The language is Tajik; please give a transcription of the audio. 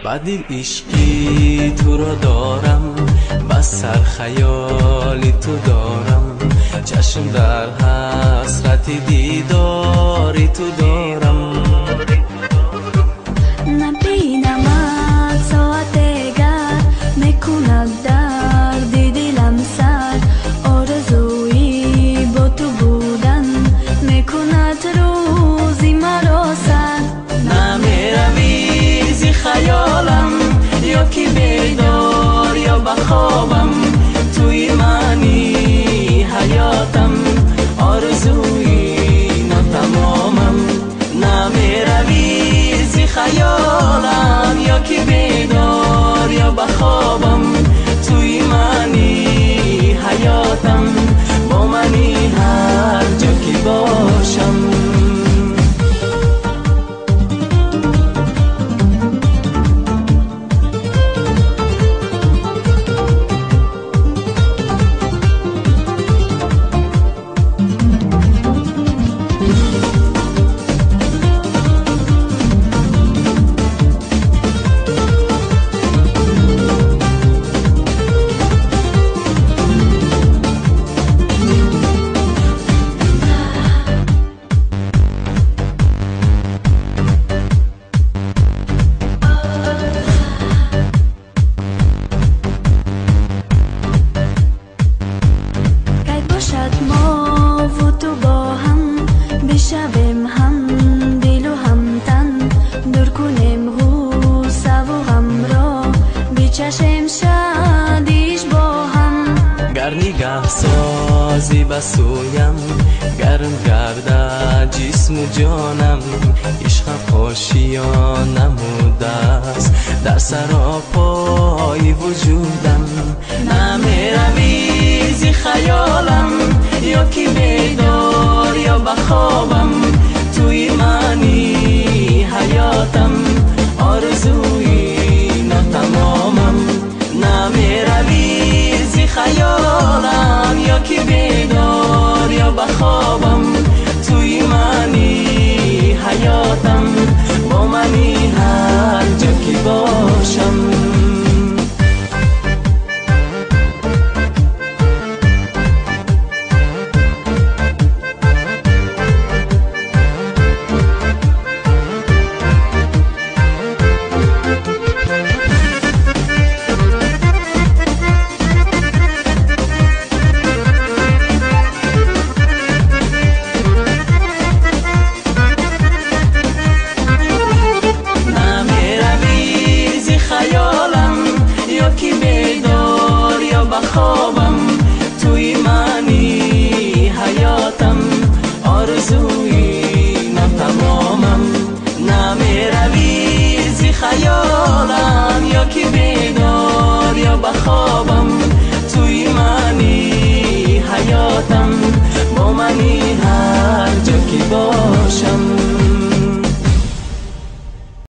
Ба дил ишқи туро дорам, ба сар хаёли ту дорам, чашм дар ҳасрати дидори ту дорам. Набинамад соатегар мекунад дарди дилам сар, орзуи бо ту будан мекунад рӯзи маро сар. Намеравӣ зи хаёлам, ё ки бедор ё ба хобам, туи мани ҳаётам, орзуи нотамомам. Намеравӣ зи хаёлам, ё ки бедор ё ба хобам, туи мани ҳаётам, бо мани ҳар ҷо ки бошам. Сози ба сӯям гарм гардад ҷисму ҷонам, ишқам хошиён намудааст дар саропои вуҷудам. Намеравӣ зи хаёлам, ё ки бедор ё ба хобам, туи мани ҳаётам, орзуи нотамомам. Намеравӣ зи хаёлам, ё ки бедор ё ба хобам, туи мани ҳаётам.